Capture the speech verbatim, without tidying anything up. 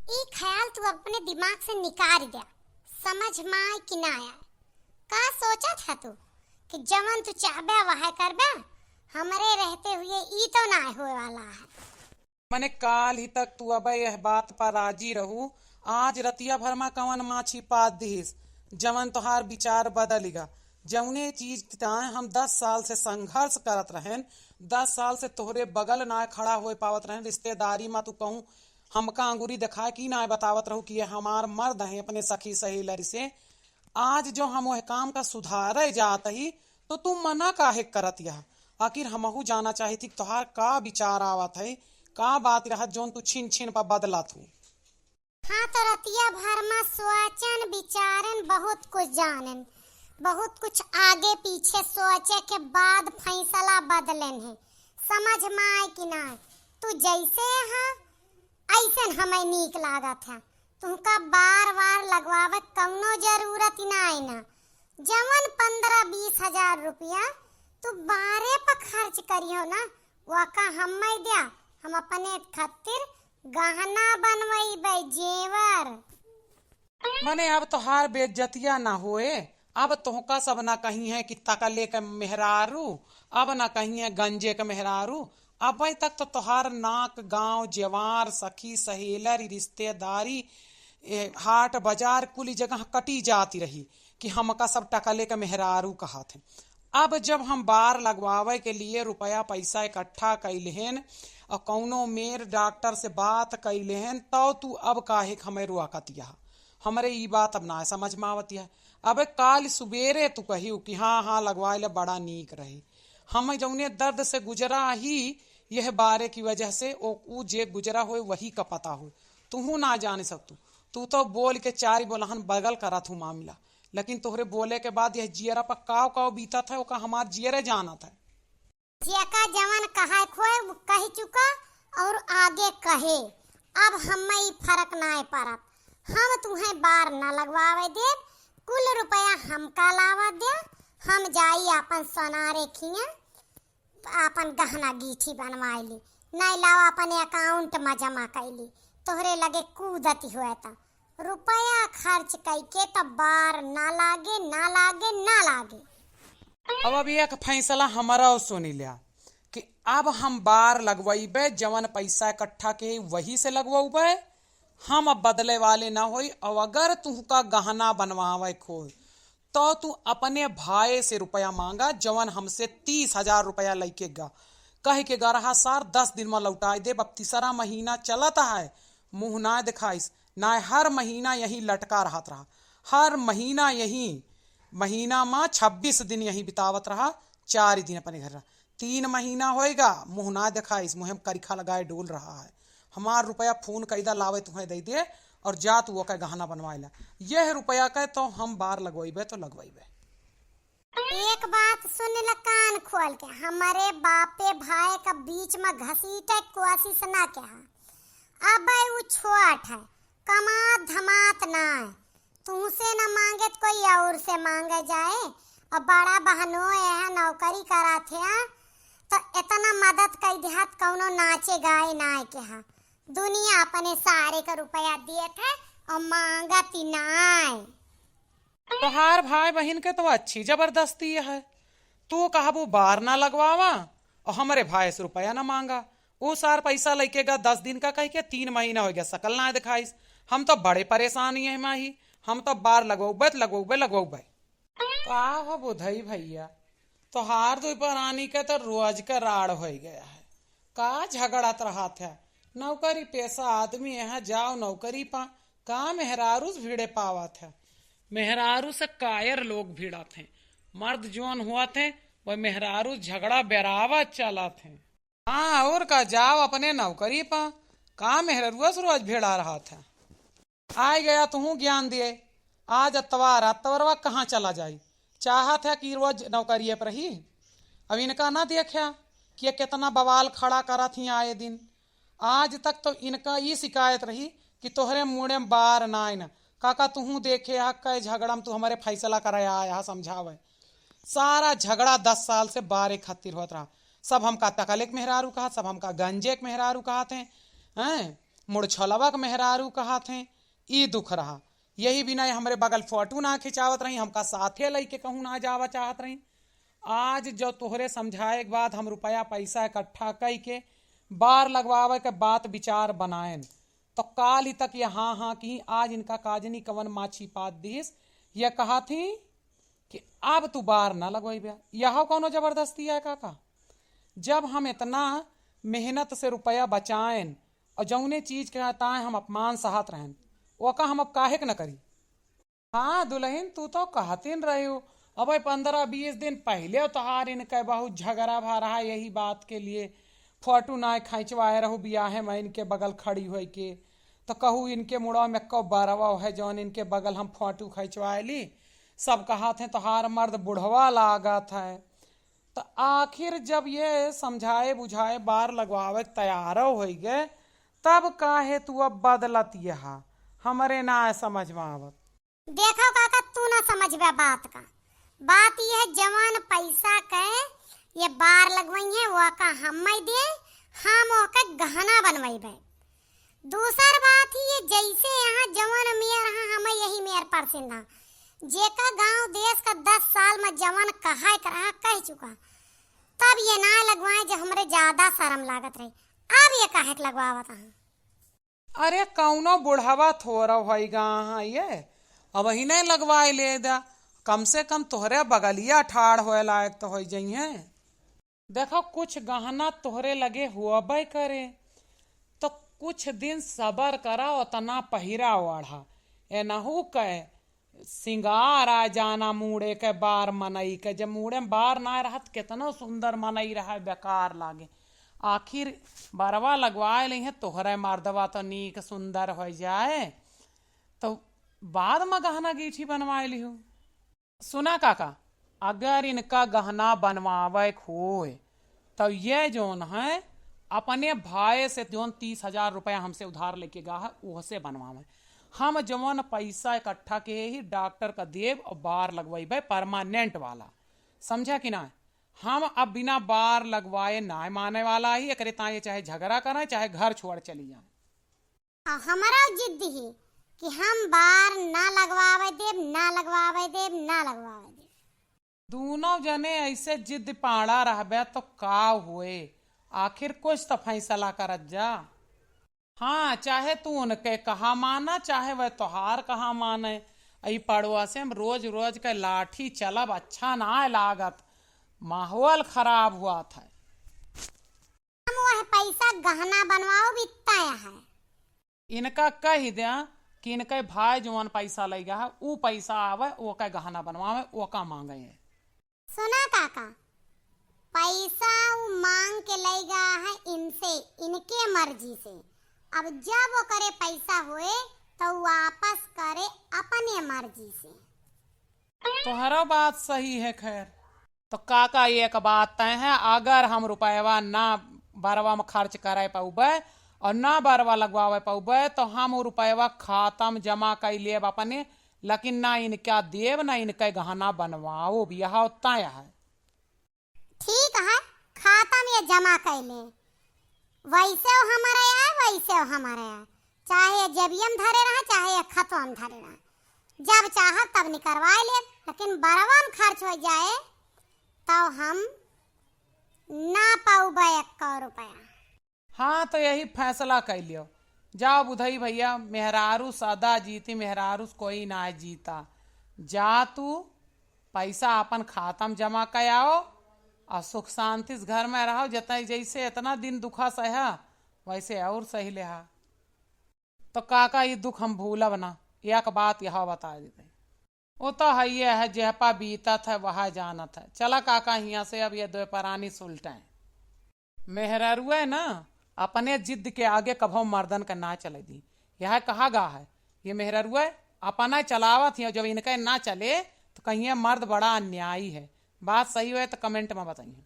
ई ख्याल तू अपने दिमाग से निकाल द्या, समझ में आए कि ना आए? का सोचत है तू कि जवन तू चाहबे वह करबे? हमरे रहते हुए ई तो ना होए वाला है। मने काल ही तक तू अब यह बात पर राजी रहू, आज रतिया भर में कवन माछी पाद दिहिस, जवन तोहार विचार बदलिगा। जौने चीज ताए हम दस साल से संघर्ष करत रहेन, दस साल से तोहरे बगल ना खड़ा होए पावत रहेन, रिश्तेदारी में तू कहूँ हमका अंगुरी दिखाए कि ना बतावत रहू कि ये हमार मर्द हैं अपने सखी सहेलरी से। आज जो हम वह काम का सुधारे जात ही, तो तू मना काहे करत यह? आखिर हमहू जाना चाहित ही कि तोहार का विचार आवत है, का बात रहत जौन तू छिन छिन पर बदलत हू। हाँ, तो रतिया भर में सोचन, विचारन, बहुत कुछ जानन, बहुत कुछ आगे पीछे सोचे के बाद फैसला बदलन है। समझ में आए कि ना? तू जैसे है, ऐसन हमें नीक लागत है। तुमका बार बार लगवावे कौनो जरूरत ही ना है ना। जवन पन्द्रह बीस हजार रुपया तू बारे पर खर्च करियो ना, वका हमें द्या, हम अपने खातिर गहना बनवइबे, जेवर। मने अब तोहार बेइज्जतिया ना होए, अब तोहका सब ना कही है कि तकले के मेहरारू, अब ना कही है गंजे के मेहरारू। अबे तक तो तोहार नाक गांव, जेवार, सखी, सहेलर, रिश्तेदारी, ए, हाट, बाजार, कुली जगह कटी जाती रही कि हमका सब टकले के मेहरारू कहत हैं। अब जब हम बार लगवावे के लिए रुपया पैसा इकट्ठा कइ लेहेन और कौनो मेर डॉक्टर से बात कइ लेहेन, तो तू अब काहे के हमें रोकत यह? हमरे ई बात अब ना समझ में आवत यह। अब काल सुबेरे तू कहियो कि हाँ, हाँ, लगवाए ले, बड़ा नीक रही। हम जौने दर्द से गुजरा ही, यह बारे की वजह से, ओ, ऊ जे गुजरा होए, वही का पता होए। तुहू ना जाने सकतू। तू तो बोल के चारी बोलहन बगल करत हूँ मामला, लेकिन तोहरे बोले के बाद यह जियरा पर काव काव बीतत है, ओका हमार जियरे जानत है। जेका जवन कहे खोए, वो कह चुका और आगे कहे। अब हमें ई फर्क नाय पड़त। हम तुहें बार न लगवावे देब, कुल रुपया हमका लावा दे, हम जाई आपन सोनारे खिया, आपन गहना गीठी बनवाई ली, नाय लावा अपने अकाउंट में जमा कैली, तोहरे लगे कूदती हुए त रुपया खर्च कइके त बार ना लागे, ना लागे, ना लागे। अब, अब एक फैसला हमारा और सुनी लिया कि अब हम बार लगवइबे, जवन पैसा इकट्ठा के वही से लगवउबे, हम अब बदले वाले ना होई। और अगर तुहका गहना बनवावे खोए, तो तू अपने भाई से रुपया मांगा, जवन हमसे तीस हजार रुपया लइके गा, कह के गा रहा, "सार, दस दिन में लौटाए देब।" अब तीसरा महीना चलत है, मुंह ना दिखाइस, ना हर महीना यही लटका रहत रहा, हर महीना यही, महीना में छब्बीस दिन यही बितावत रहा, चार दिन अपने घर रहा। तीन महीना होएगा, मुंह ना दिखाइस, मुंह में करिखा लगाए डोल रहा है। हमार रुपया फोन कैदा लावे तुहें दे दे और जा तू ओके गहना बनवाए ला। यह रुपया के तो हम बार लगवाइबे तो लगवाइबे। एक बात सुन ल कान खोल के, हमारे बापे भाई का बीच में घसीटे कोशिश ना किया। अब उ छोट है, कमात धमात ना है, तुमसे न मांगे त कोई और से मांगे जाए। और बड़ा बहनो यह नौकरी करात है, तो इतना मदद कई देहत, कौनो नाचे गाए ना के हा। दुनिया अपने सारे का रुपया दिए थे और मांगत ही ना है। तोहार भाई बहिन के तो अच्छी जबरदस्ती है। तू कहबू बार ना लगवावा और हमरे भाई से रुपया ना मांगा। ऊ सार पैसा लइके गा दस दिन का कह के, तीन महीना हो गया, सकल ना दिखाइस। हम तो बड़े परेशान ही हैं माही, हम तो बार लगवबे त लगवबे, लगवबे। का हो बुधई भैया, तोहार दुई परानी के तो रोज के राड़ होइ गया है। का झगड़त रहत है? नौकरी पेशा आदमी यहाँ जाओ नौकरी पा, का मेहरारू से भिड़े पावत है? मेहरारू से कायर लोग भिड़त हैं, मर्द जौन हुअत हैं, वह मेहरारू झगड़ा बेरावत चलत हैं। हाँ, और का, जाओ अपने नौकरी पा, का मेहररुआ से रोज भिड़ा रहत है? आय गया तुहूँ ज्ञान दिए। आज अतवार, अतवरवा कहाँ चला जाई? चाहत है कि रोज नौकरिए पर रही। अब इनका ना देखा कि ये कितना बवाल खड़ा करत ही आए दिन। आज तक तो इनका ई शिकायत रही कि तोहरे मुड़े में बार नाइन। काका, तुहूँ देखे हा, कै झगड़ा में तू हमरे फैसला करे आया हा समझावे। सारा झगड़ा दस साल से बारे खातिर होत रहा। सब हमका तकले के मेहरारू कहत, सब हमका गंजे के मेहरारू कहत हैं, हैं? मुड़छलवा के मेहरारू कहत हैं, ई दुख रहा। यही बिना ये हमरे बगल फोटो ना खिंचावत रही, हमका साथे लइके कहूँ ना जावा चाहत रही। आज जो तोहरे समझाए के बाद हम रुपया पैसा इकट्ठा कइके बार लगवावे के बात विचार बनाएन, तो काली तक ये हाँ हाँ की, आज इनका काजनी कवन माछी पात दिहिस, ये कहत ही कि अब तू बार ना लगवइबे। यह कौनो जबरदस्ती है काका? जब हम इतना मेहनत से रुपया बचाएन और जौने चीज के ताए हम अपमान सहत रहन, ओका हम अब काहे के न करी? हाँ दुलहिन, तू तो कहतिन रही हो, अब पंद्रह बीस दिन पहिले तोहार इनके बहुत झगड़ा भा रहा यही बात के लिए। फोटो ना खिंचवाए रहू बियाहे में इनके बगल खड़ी होई के, तो कहू इनके मुड़वा में को बरवा है जौन इनके बगल हम फोटो खिंचवाए ली। सब कहत हैं तोहार मर्द बुढ़वा लागत है। तो आखिर जब ये समझाए बुझाए बार लगवावे के तैयार होई गए, तब काहे तू अब बदलत यहा? हमरे ना समझ में आवत। देखो काका, तू ना समझबे बात का। बात ये है, जवन पैसा के ये बार लगवई है, वो का हम दे, हम ओके गहना बनवाइबे। दूसर बात ही ये, जैसे यहाँ जवन मेयर हाँ, हम यही मेयर पर सिंधा, जेका गांव देश का दस साल में जवन कहा के रहा, कह चुका, तब ये ना लगवाए जो हमरे ज्यादा शर्म लागत रही। अब ये काहे के लगवावत हाँ? अरे कौनो बुढ़वा थोड़ा होई गा हाँ ये, अब ही नहीं लगवाए ले दा, कम से कम तोहरे बगलिया ठाड़ होए लायक तो होई जइहें। देखो कुछ गहना तोहरे लगे हुआबे करे, तो कुछ दिन सबर करा, ओतना पहिरा ओढ़ा, एनहू के सिंगार आ जाना मूड़े के बार मनई के। जब मूड़े में बार ना रहत, केतनो सुंदर मनई रहे, बेकार लागे। आखिर बरवा लगवाए लइहें, तोहरे मर्दवा तो नीक सुंदर हो जाए, तो बाद में गहना गीठी बनवाए लिहू। सुना काका, अगर इनका गहना बनवावे के होए, तो ये जौन है, अपने भाई से जौन तीस हजार रुपया हमसे उधार लेके गा है, ओहसे बनवावे। हम जौन पैसा इकट्ठा के ही डॉक्टर का देब और बार लगवाइबे परमानेंट वाला, समझा कि ना? हम अब बिना बार लगवाए ना माने वाला ही, एकरे ताए चाहे झगड़ा करें, चाहे घर छोड़ चली जाए। आ हमरा जिद ही कि हम बार ना लगवावे देब, ना लगवावे देब, ना लगवावे देब। दूनों जने ऐसे जिद पाड़ा रहबे तो का हुए, आखिर कुछ तो फैसला करत जा। हाँ, चाहे तू उनके कहा माना, चाहे वह तोहार कहा माने। ई पड़वा से हम रोज रोज के लाठी चलब अच्छा ना लागत, माहौल खराब हुआ था। हम वह पैसा गहना बनवाओ बित्ता है। इनका कह द्या कि इनके भाई जौन पैसा लइगा है, ऊ पैसा आवे, ओका गहना बनवावे, ओका मांगे है। सुना काका, पैसा ऊ मांग के लइगा है इनसे, इनके मर्जी से। अब जब ओकरे पैसा होए, तो ऊ वापस करे अपने मर्जी से। तोहरा बात सही है। खैर, तो काका, एक बात तय है, अगर हम रुपयवा ना बरवा में खर्च करे पउबे और ना बरवा लगवावे पउबे, तो हम उ रुपयवा खाता में जमा कइ लेब अपने, लेकिन ना इनका देब, ना इनके गहना बनवाओब, यह तय है। ठीक है, खाता में जमा कइ ले, वैसे वो हमारे आए, वैसे वो हमारे आए, चाहे ये जेबिया में धरे रहा, चाहे ये खतवा में धरे रहा, जब चाह तब निकरवाए ले, लेकिन बरवा में खर्च हो जाए तो हम ना पउबे एक्को रुपया। हाँ, तो यही फैसला कइ लियो। जाओ बुधई भैया, मेहरारू सदा जीती, मेहरारू से कोई ना जीता। जा तू पैसा अपन खाता में जमा कर आओ और सुख शांति से घर में रहो। जतई जैसे इतना दिन दुखा सहा, वैसे और सही लेहा। तो काका, ई दुख हम भूलब ना। एक बात यह बता देते, वो तो है ये है, जेहपा बीतत है वह जानत है। चला काका, हियाँ से अब ये दो परानी सुलटाएं। मेहरारुए ना अपने जिद के आगे कभो मर्दन के ना चले दी। यह कहा गा है, ये मेहरारुए अपना चलावत ही, जब इनके ना चले तो कहिए मर्द बड़ा अन्यायी है। बात सही होए तो comment में बताइए।